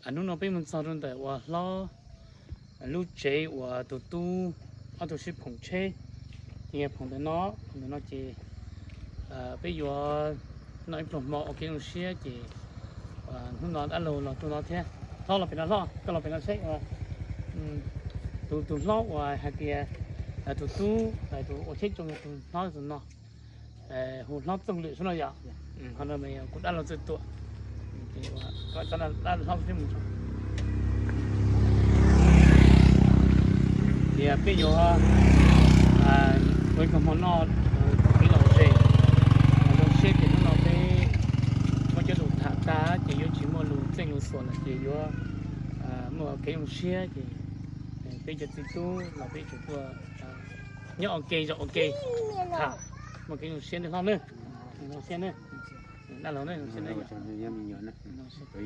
Hnub no peb mus txog rau ntawm uas hlob lub tsev uas tus tub ob tug sib phoom tsheb, ces yog phoom ntawm no, phoom ntawm no ces peb yuav noj ib pluag hmo ua kev zoo siab ces hnub no dab laug los rau no thiab. Hlob los pem no, hlob koj los pem no seb. Tus, tus hlob uas hais tias tus tub, tus ua tsheb tsoo tus hlob tus no, hu hlob Txooj Lwm xwb no yom. Qhov no kuv dab laug Txawj Tuam, dab hlob sib mus tso. Tias peb yuav ua ib pluag hmo noj kev lom zem, zoo siab ces hnub no peb muab cov lus tham tag ces yuav tsis muaj lus txeej lus xuas lawm ces yuav muaj kev zoo siab ces peb cov txiv tub los peb tsum tuaj nyob ua ke zaum ua ke tham, muaj kev zoo siab nawb hlob nawb. Zoo siab nawb dab laug nawb, zoo siab nawb.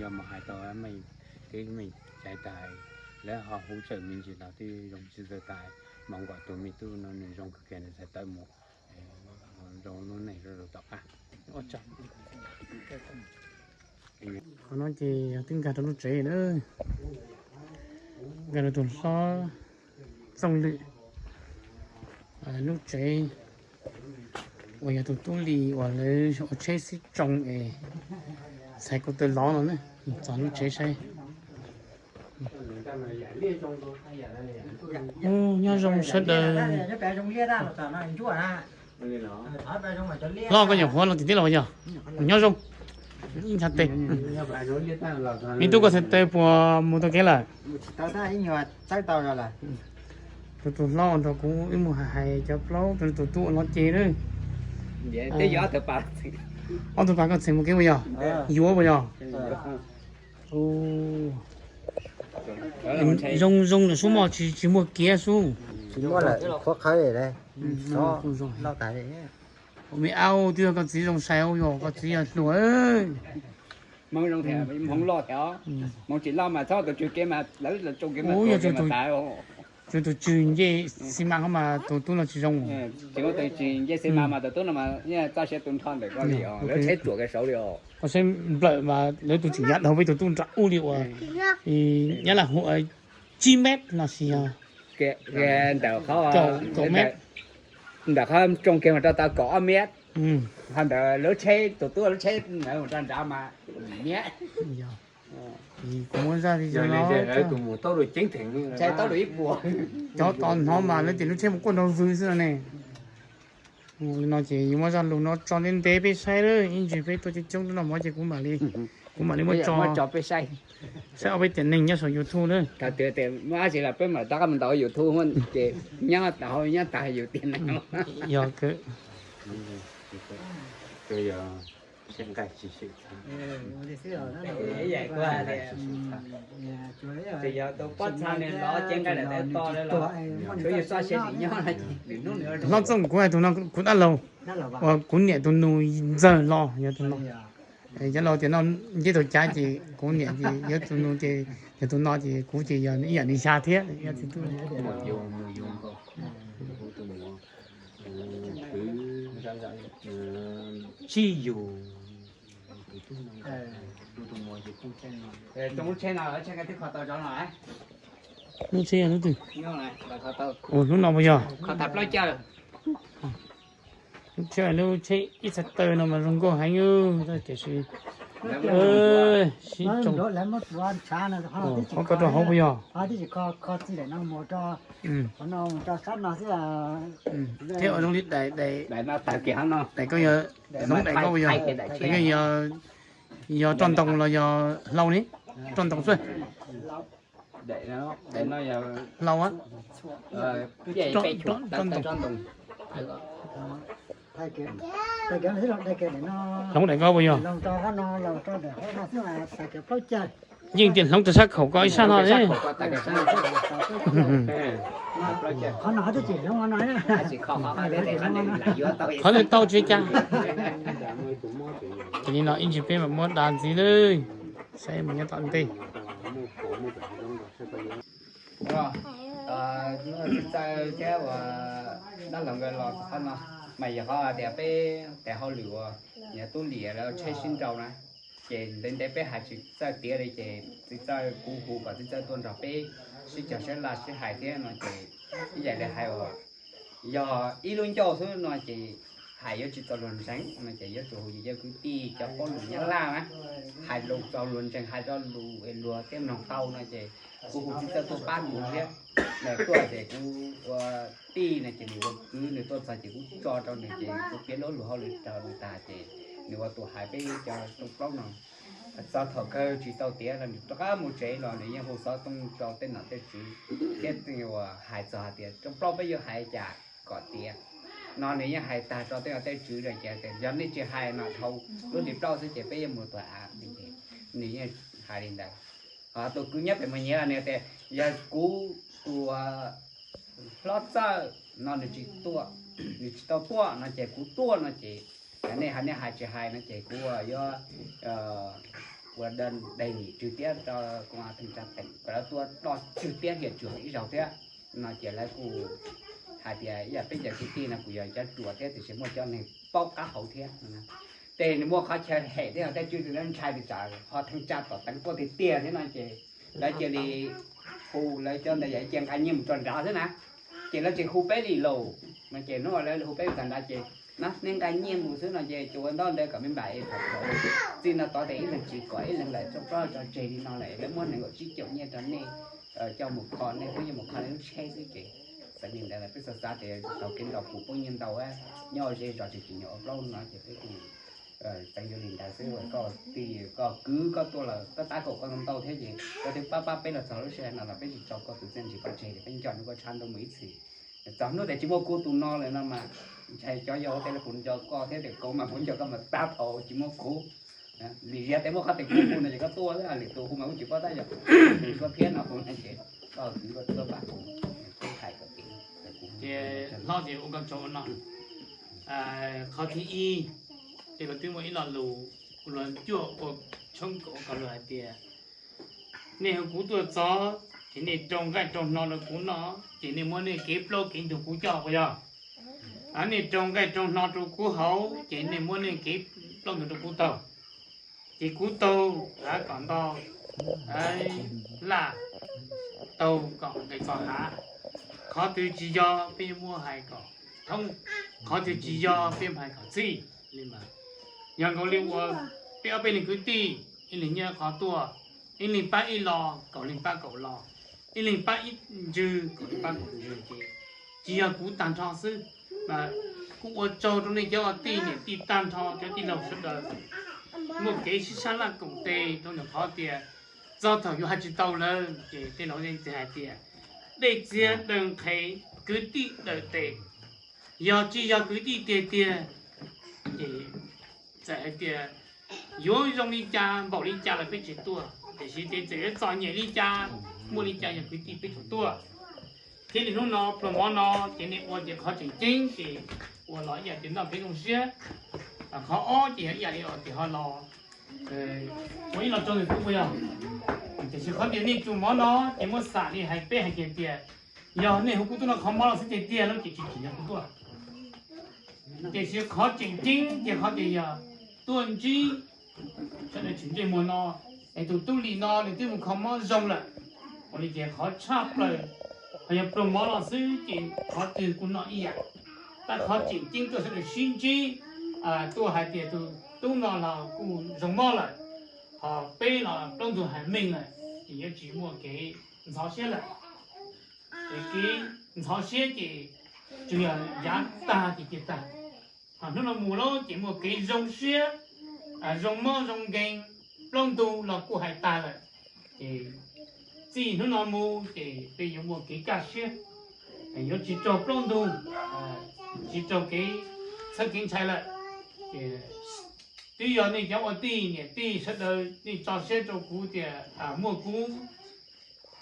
Yog mus hais tau mej, teb mej caiv tas, lawv ho hu tsawm me ntsis los twb zoo tsis txawj tas. Hmoob nkaus tus me tub no nws zoo kawg kiag, nws txhais tawv mus zoo lub neej rau tom qab. Qhov no ces yog twb nkag rau lub tsev na, nkag rau tus hlob Txooj Lwm lub tsev uas yog tus tub li uas lawv ua tsheb sib tsoo es txhais ko taw lov no na. Txog lub tsev saib. Nyob zoo sawv daws. Hlob, koj nyuam qhuav los tim teb los yog? Nyob zoo. Ib ncha tes. Me tub, koj txhais tes puas mus tau kev lawm? Tus, tus hlob nrog kuv wb mus hais cov plaub rau tus tub ua no ces na. Ob tug pas koj txheem mus kev puas yog? Yuav puas yog? Zoo zoo lawm sub mog, tsis, tsis muaj kiav sub. Ua me au, twb yog koj txiv zoo sai, yog koj txiv yog hluas. Hmoob tsis loj mas txhob tus tswg kev mas lawv los tsoo kev mas, tus tswg ncej xi mas ho mas tus tub no tsis zoo. Tsis muaj tus tswg ncej xi mas mas tus tub no mas txoj sia tu nrho ntawm koj li os, lawv tsheb tsuam kiag saud li os. Koj saib nplawm mas lawv tus tswg yav dhau peb tus tub nram ub li uas nyab laj hu tsib mev los sis yog ntawm qhov, ntawm qhov tsoo kiag mas rau tau kaum ob mev. Ho ntawd lub tsheb, tus tub lub tsheb ntawd mus rau nrad mas mev. Kuv muab zaj video no, cov tod hnov mas lawv tias lub tsheb mus quaj nrov vwg xwb no ne. Li no ces yuav muab zaj lus no tso ntev ntev peb saib lawm, ib ntsis peb tuaj coob coob no mov ces kuv mam li, kuv mam li muab tso peb saib, saib ob peb tiam neeg nyob saum YouTube na. Thaum twg muaj dab tsi los peb mam rov qab mus ntaus YouTube ces nyob tau nyob tas yus tiam neeg. Yog kawg. Tsis yog tus pob txha nws lov cev nqaij daim tawv to lawm los tsuav yus txoj sia sim nyob no ces nws hnub nws. Hlob Txooj, kuv hais tus no kuv dab laug uas kuv niam tus nus ntxawg los yog tus no. Cov laus tias no nceb tau cav ces kuv niam ces yog tus nus ces yog tus no ces kuv ces yog ib yam nws xya thiab. Tsij yus. Lub tsheb no, lub tsheb twb kho tau rau no. Lub tsheb yog lub twg? Ub, lub no puas yog? Kho tau plaub caug. Lub tsheb, lub tsheb ib txhais taw no mas zoo nkauj heev, tiam sis sib tsoo. Qhov ko rau hauv puas yog? Thiab ua zoo li daim, daim, daim koj yog hloov daim koj puas yog? Daim koj yog, yog roj ntoo los yog hlau ne? Roj ntoo xwb. Hlau a. Roj ntoo. Hloov daim koj puas yog? Yeej tias hloov rau sab khaum ko ib sab no ne. Qhov twg tau tsis cas. Ces li no ib ntsis peb mam muab da ntxiv lawm, saib mus nyob tom ntej. Txawj thiab uas dab laug nkawd los qhov no mas yog qhov tias peb tes hauj lwm uas yog tub liam lawv tsheb sib nrau na. Ces ntev ntev peb hais tsis txawj tiav li ces txiv txawj kuv hu kom txiv txawj tuaj nrog peb sib cog sib laj sib hais thiab no ces ib yam li hais uas yog ib lub ncauj xwb no ces hais yuav tsis txaus luag ntseeg no ces yuav tsum hu yog kwv tij cov paub lus Nyab Laj na, hais lus txaus luag ntseeg, hais txaus lus luag thiaj mloog tau no ces kuv hu txiv txawj tuaj pab kuv thiab. Nws tuaj ces kuv ua tij no ces nws ua kwv, nws tuaj txog ces kuv tso rau nws ces kuv piav lub lus hauj lwm rau nws tag ces nws ua tus hais peb cov rooj plaub no. Txog thaum kawg tsis tau tiav los nws rov qab mus tsev los nws yeej hu xov tooj rau tej nom tej tswv thiab uas hais txog hais tias rooj plaub peb yuav hais cas kom tiav no nws yeej hais tag rau tej nom tej tswv lawm ces tias yog nej tsis hais mas dhau lub hlis plaub xwb ces peb yuav mus tuag av. Nws yeej hais li ntawd. Ho tus kwv nyob pem Mus Nyiav los nws tias yog kuv tus hlob Txawj no nws tsis tuaj, nws tsis tau tuaj no ces kuv tuaj no ces nej hais nej hais tsis hais no ces kuv yuav ua đơn đề nghị trực tiếp rau công an thanh tra tỉnh kom lawv tuaj đo trực tiếp hiện trường ib zaug thiab no ces lawv kuj hais tias ib yam peb cov kwv tij no kuj yog cov ruam thiab tiam sis muaj cov neeg paub qab hau thiab. Tej nws muaj qhov chaw hem thiab tej tswv tsis ntshai li tsam ho thanh tra tỉnh tuaj tiag tiag thiab no ces lawv cia li hu lawv cov ntawd yog cia nqa nyiaj mus tso nrad xwb na. Ces lawv tsis hu peb li lauj no ces hnub lawv hu peb tag nrad ces neb nqa nyiaj mus xwb no ces tsuas ua ntaub ntawv kom me npam es tham khawv txij no tod tias ib leeg tsis kom ib leeg lawm, rooj plaub tso tseg li no lawm lawv muab nees nkaum tsib caum nyiaj rau nej coj mus kho, nej pheej yuav mus kho nej lub tsheb xwb ces txawm li ntawd lawm peb xav xav tias thaum kev ntaus pus poob nyiaj ntau nyob ze zos tsis tsim nyog ua plaub no ces peb kuj txeev yuav li ntawd xwb. Koj tij koj kwv koj tuaj los koj tab kaum koj ntau thiab ces koj twb pab pab peb los txog lub sij hawm no los peb tsis tso koj tus txiaj ntsig koj tseg li, peb nco ntsoov koj tshaj ntuj mus ib txhis. Txog hnub tias tsis muaj kuv tus no lawm no mas ntshai cov yau tej lawv puas nco koj thiab tias kauv mas puas nco koj mas tab thaum tsis muaj kuv. Lim ziab tias muaj qhov tias kuv hu no ces koj tuaj xwb, lwm tus hu mas kuv tsis paub tab yog tus suab phiab no hu no ces koj kwv koj tuaj pab kuv, kuv hais kom tias kuv ces hlob ces ua koj tsaug ua no. Qhov thib ib, ces kuv twb muaj ib lo lus kuv los cuaj ua tshoob kom ua kom luag hais tias nej hu kuv tuaj txog ces nej rau nqaij rau hno rau kuv noj ces nej muab nej kev plaub kev ntug kuv coj puas yog? Nej rau nqaij rau hno rau kuv haus ces nej muab nej kev plaub ntug rau kuv taug. Ces kuv taug kom ntau laj, taug kom nqes txo hav. Qhov twg tsis yog peb yuav muab hais kom thoob, qhov twg tsis yog peb yuav hais kom txhij li mas. Yog nkaus li uas peb ob peb leeg kwv tij, ib leeg nyiaj qho tuaj, ib leeg pab ib lo, kaum leej pab kaum lo, ib leeg pab ib ntswg, kaum leej pab kaum ntswg ces tsis yog kuv tag nrho xwb, kuv ua tsaug rau nej cov tij niam tij tag nrho cov tij laug sawv daws muaj kev sib sab laj koom tes rau ntawm qhov tias txog thaum yuav hais tsis tau lawm ces tej laus leej twg hais tias dej txiag daws nqhes, kwv tij daws tes. Yog tsis yog kwv tij tiag tiag ces txawm hais tias yuav zoo li cas npaum li cas los peb tsis tuaj, tiam sis tias txawm yuav txom nyem li cas, muaj li cas yog kwv tij peb tsuas tuaj. Thiab li hnub no pluas mov no ces nej ua ces qhov tseem ceeb ces ua los ib yam tias noj kev zoo siab. Qhov ob ces yog ib yam li tias ho los ua ib lo tsaug ntawm kuv puas yog? Tiam sis qhov tias nej tsuas mov no ces muab xam li hais peb hais kiag tias yog nej hu kuv tuaj noj qhov mov los xwb tiag tiag lawm ces tsis tsim nyog kuv tuaj. Tiam sis qhov tseem ceeb ces qhov tias yog tuaj ntsib sawv daws tsis ntsej muag no es tus tub lis no nws twb mus kho mob zoo lawm, ua li ces qhov tshaj plaws ho yog pluag mov los xwb ces qhov twg kuj noj ib yam. Tab qhov tseem ceeb tuaj sawv daws sib ntsib, tuaj hais tias tus tub no los kuj zoo mob lawm, ho peb los plaub ntug hais meej lawm ces yuav tsis muaj kev ntxhov siab lawm. Ces kev ntxhov siab ces tsuas yog yav tag ces cia tag. Ho hnub no mus lawm ces muaj kev zoo siab, zoo mob zoo nkeeg, plaub ntug los kuj hais tag lawm. Ces txij hnub no mus ces peb yuav muaj kev kaj siab, yuav tsis raug plaub ntug, tsis raug kev txhawj kev ntshai lawm. Ces twb yog nej cov ua tij niam tij sawv daws nej tso siab rau kuv tias muaj kuv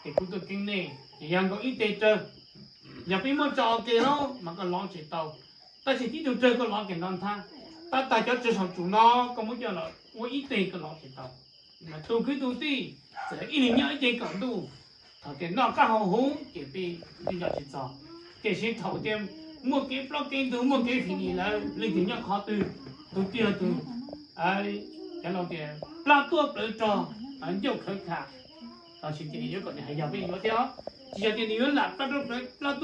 ces kuv tuaj keeb nej ces yog nkaus ib teg rawg. Yog peb muab tso ua ke lawm mas koj lov tsis tau, tab sis tib tug rawg koj lov kev nrov nthab, tab tag cov rawg saum tsum no koj muab coj los ua ib teg koj lov tsis tau. Tus kwv tus tij txawm ib leeg nyob ib ce kaum ntuj, thaum tias noj qab haus huv ces peb nco tsis txog, tiam sis thaum tias muaj kev plaub kev ntug muaj kev fim nim lawm leej twg nyob qhov twg, tus twg yog tus Cov laus tias plab tuaj plawv rog, ncauj khawv kham, los sis tias yuav kom nws hais yog peb yuav thiab os. Tsis yog tias nws yuav lam plab tuaj plawv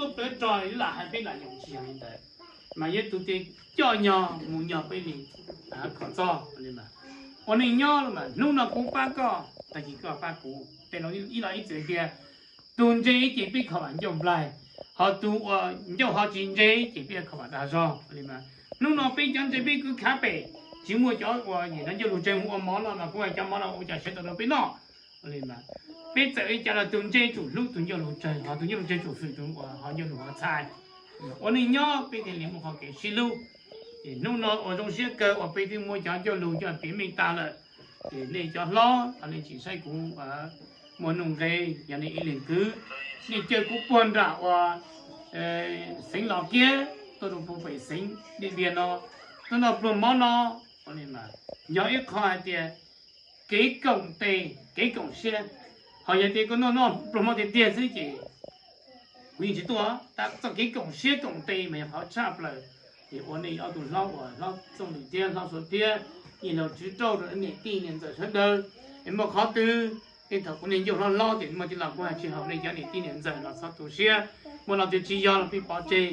rog, yuav lam hais peb lam yoos, tsis yog li ntawd. Mas yog tus tias coj nyog mus nyog peb li khom txog li mas. Ua neej nyob los mas hnub no kuv pab koj, tag kis koj pab kuv, tej laus ib los ib txwm tias tus ntse ces peb kho vam ncauj nplaig, ho tus uas ncauj ho tsis ntse ces peb kho vam dag zog li mas. Hnub no peb cov ntse peb kuj khav pem, tsis muaj cov uas nim no ncauj lus tsawg mus ua mov no mas kuv hais cov mov no ua cas siav tau rau peb noj li mas. Peb txawm li cas los tus ntse tsum hlub tus ncauj lus tsawg, ho tus ncauj lus tsawg tsum hwm tus uas ho ncauj lus ho txhais. Ua neej nyob peb thiaj li muaj qhov kev sib hlub. Ces hnub no uas zoo siab kawg uas peb twb muab cov ncauj lus coj piav meej tag lawm, ces nej cov hlob los nej tsis saib kuv muaj nuj nqes, yog nej ib leeg kwv, nej caw kuv puag nram uas xeev Los Kiab tuaj rau puag pem xeev Diaj Npiag no, tuaj noj pluag mov no, yog ib qho hais tias kev koom tes kev koom siab. Ho yog tias koj noj noj pluag mov tiag tiag xwb ces kuv yeej tsis tuaj. Tab txoj kev koom siab koom tes mas yog qhov tshaj plaws. Ces ua nej ob tug hlob uas hlob Txooj Lis thiab hlob Suav Thiab, yeej laug tswv rauj rau niam tij niam ntxawm sawv daws. Es muaj qhov twg, es thaum kuv niag ncauj hlob hlob ces muaj tij laug kuv hais tsis haum, nej cov niam tij niam ntxawm los txhob tu siab. Muaj los tias tsis yog los peb pov tseg,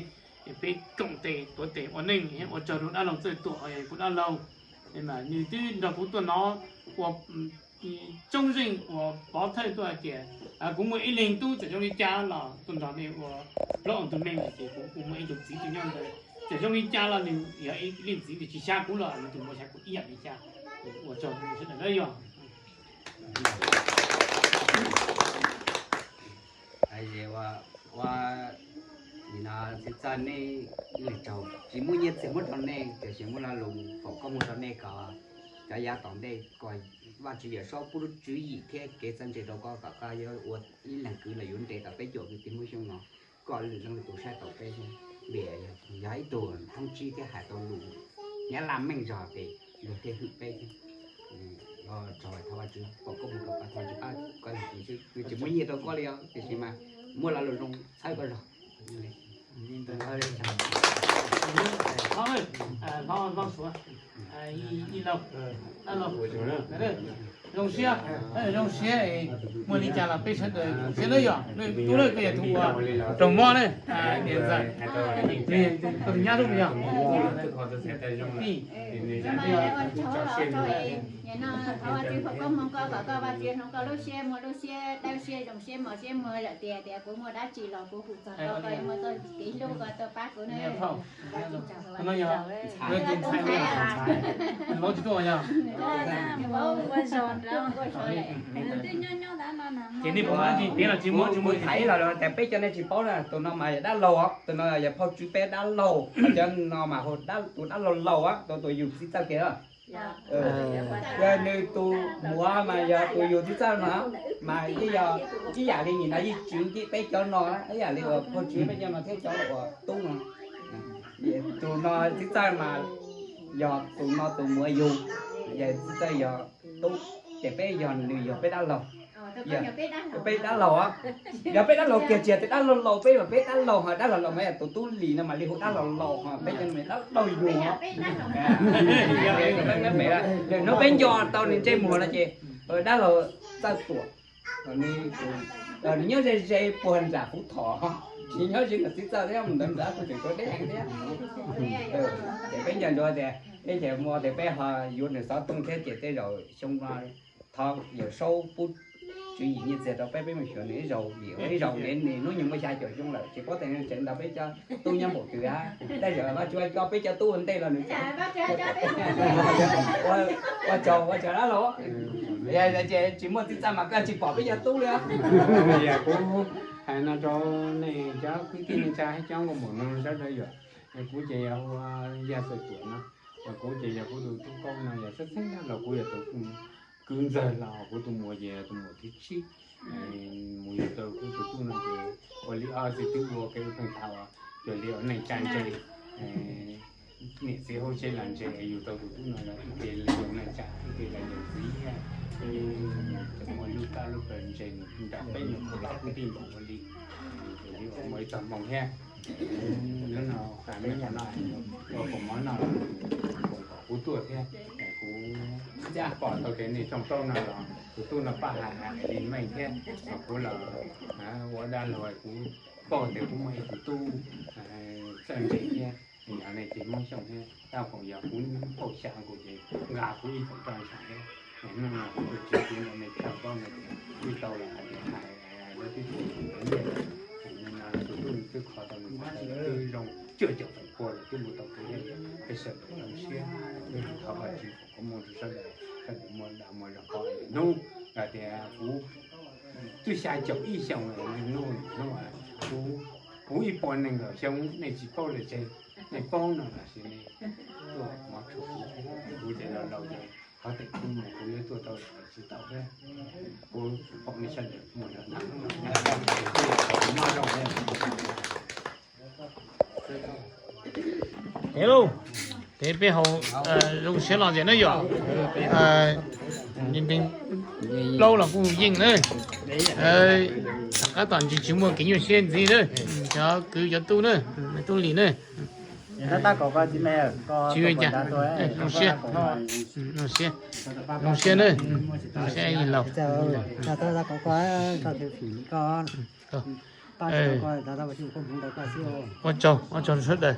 es peb koom tes tuav tes ua neej. Ua tsaug rau dab laug Txawj Tuam, kuv dab laug, nws twb nrog kuv tuaj no ua tsob zeej uas pov thawj tuaj hais tias kuv muaj ib leeg tub txawm zoo li cas los tuaj nrog nej ua plaub tus neeg lawm ces kuv kuj muaj ib tug txiv tuaj nyob ntawd. Txawm zoo li cas los nws yog ib leej txiv, nws tsis xyav kuv los nws tus muam xyav kuv ib yam li cas. Ua tsaug sawv daws na yog. Ua, ua, nim no txiv txawj nej ib leeg tsaug, tsis muaj nyiaj txiag muab rau nej, tiam sis muaj lo lus foom koob hmoov rau nej kom cov yav tom ntej kom Vajtswv Yawm Saub pub lub tswv yim thiab kev txawj ntse rau koj kom koj yuav ua ib leeg kwv los yuav nres tau peb cuam kwv tij Hmoob Xyooj no. Koj lwm leej lwm tus saib taus peb thiab, vim yog ib tug thoob tsib thiab hais tau lus nyab laj meej zog ces luag thiaj hwm peb thiab. Thov Vajtswb foom koob hmoov rau koj, thov Vajtswb pab koj, nws tsis muaj nyiaj rau koj li os, tiam sis mas muaj lo lus zoo txhawb koj zog. Zoo siab, zoo siab, muaj li cas los peb sawv daws zoo siab na yog. Tub na, koj yog tus ua raug mob na, niam ntxawm, koj tus nyab lub yog. Thov Vajtswb foom koob hmoov koj kom koj Vajtswb hloov koj lub siab, muaj lub siab dawb siab zoo siab mos siab muag lawm tias tias kuv muaj dab tsi los kuv hum txog koj, koj muaj txoj kev hlub koj tuaj pab kuv na. Ces nej puas muaj dab tsi piav los tsis muaj, tsis muaj. Kuv tham ib los tias peb cov nej tsis paub na, tus no mas yog dab laug os, tus no yog phauj tswv peb dab laug, cov no mas hu tus dab laug laus, tus tus yug txiv txawj kiag. Yog nws tus muam mas yog tus yug txiv txawj no, mas yeej yog ib yam li nim no yeej tswv nkim peb cov no, ib yam li uas phauj tswv peb cov no thiab cov uas tub no. Tus no txiv txawj mas yog tus no tus muam yug, yog txiv txawj yog tub, ces peb yog nws yog peb dab laug. Peb dab laug, yog peb dab laug kiag tsis yog tias dab laug laus, peb mas peb dab laug, ho dab laug laus mas yog tus tub lis no mam li hu dab laug laus, ho peb cov no dab laug yug. Hnub peb nco tau nws ntsej muag no ces dab laug Txawj Tuam, nws nyob ze ze puag nram Fuv Thom, tsis nyob ze nram txiv txawj thiab, mus ntawd nram kuv tseem tuav deb heev thiab. Ces peb nco ntsoov tias peb ces muaj tias peb ho yuav nws xov tooj thiab ces tej zaum xyoo no thov Yawm Saub pub tswv yim nyiaj txiag rau peb, peb mus xyuas nws ib zaug, vim ua ib zaug nws hnub nyoog muaj xya caum xyoo lawm, tsis paub tias nws tseem nrog peb cov tub nyob npaum twg, tej zaum Vajtswv coj peb cov tub ua ntej los nws ua tsaug, ua tsaug dab laug. Ces tsis muaj txiv txawj mas koj tsis pom peb cov tub li. Kuv hais no rau nej cov kwv tij neej tsa thiab cov nkauj muam nus sawv daws yom, kuv ces yog ua Yaj Txawj Tuam no, kuv ces yog kuv tus tub Kaub no yog txheeb txheeb dab laug, kuv yog tus kwv ntxawg los kuv tus muam ces yog tus muam thib tsib. Mus yug tau kuv tus tub no ces ua li ob txiv tub ua kev ua pheej thaum cuag li ua neej tsa ntse, niam txiv hauv tsheb los ntse, yug tau tus tub no los ib ce li yug neej tsa, ib ce los yug txiv, ua lub kab lub kawg ntse nram peb nyuag qhov kwv tij npaum ua li, cuag li ua muaj ib txoj hmoo thiab. Lub no qhov no ua kaus mov noj, kom kuv tuaj thiab, kuv Pom tau tias nej tsoom plaub no los tus tub no paj hais hais li meej thiab, kuv los ua dab laug kuv paub tias kuv muaj ib tug tub txawj ntse thiab, yog nej ces Hmoob Xyooj thiab, tab sis yog kuv paub xya nkaus ces nqa kuv ib feem roj ntshai thiab. Hnub no kuv tuaj tsev kuv ntawm nej tsoom plaub no ces kuv tau los hais tias hais lawv twb tsis nyiaj, tus tub twb kho tau nws twb zoo cuaj caum feem pua lawm twb mus tau kev, peb sawv daws zoo siab, thov Vajtswv foom koob hmoov rau sawv daws, sawv daws muaj dag muaj zog. Hnub hais tias kuv twb xya caum ib xyoos lawm, hnub hnub kuv kuv ib puas nees nkaum xyoo nej tsis paub lawm ces nej paub no los sis nej tuaj mov tshua kuv, kuv ces laus laus ces qhov teem kuv mus kuv yuav tuaj tau tsis tau thiab. Kuv foom nej sawv daws muaj zog nyob zoo. Hello, peb peb haus zoo siab los tias na yom. Plaub los kuj yeej na. Tom qab tom ntsis tsis muaj kev nyuaj siab ntxiv na. Cov kwv cov tub na, tub Lis na. Tsis ua cas, zoo siab, zoo siab na, zoo siab laus. Ua tsaug, ua tsaug sawv daws.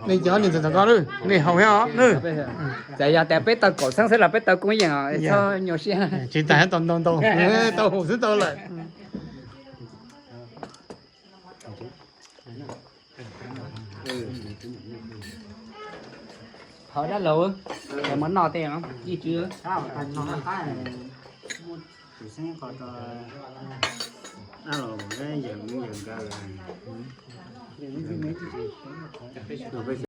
Nej cov niam txiv tom koj, nej haus thiab os. Txawm yog tias peb tau kaum xeeb xwb los peb tau koob yeej os, txhob nyuaj siab. Tsis tas tau ntau ntau, tau haus xwb tau lawm. Hov dab laug, mov noj tej yeej tsis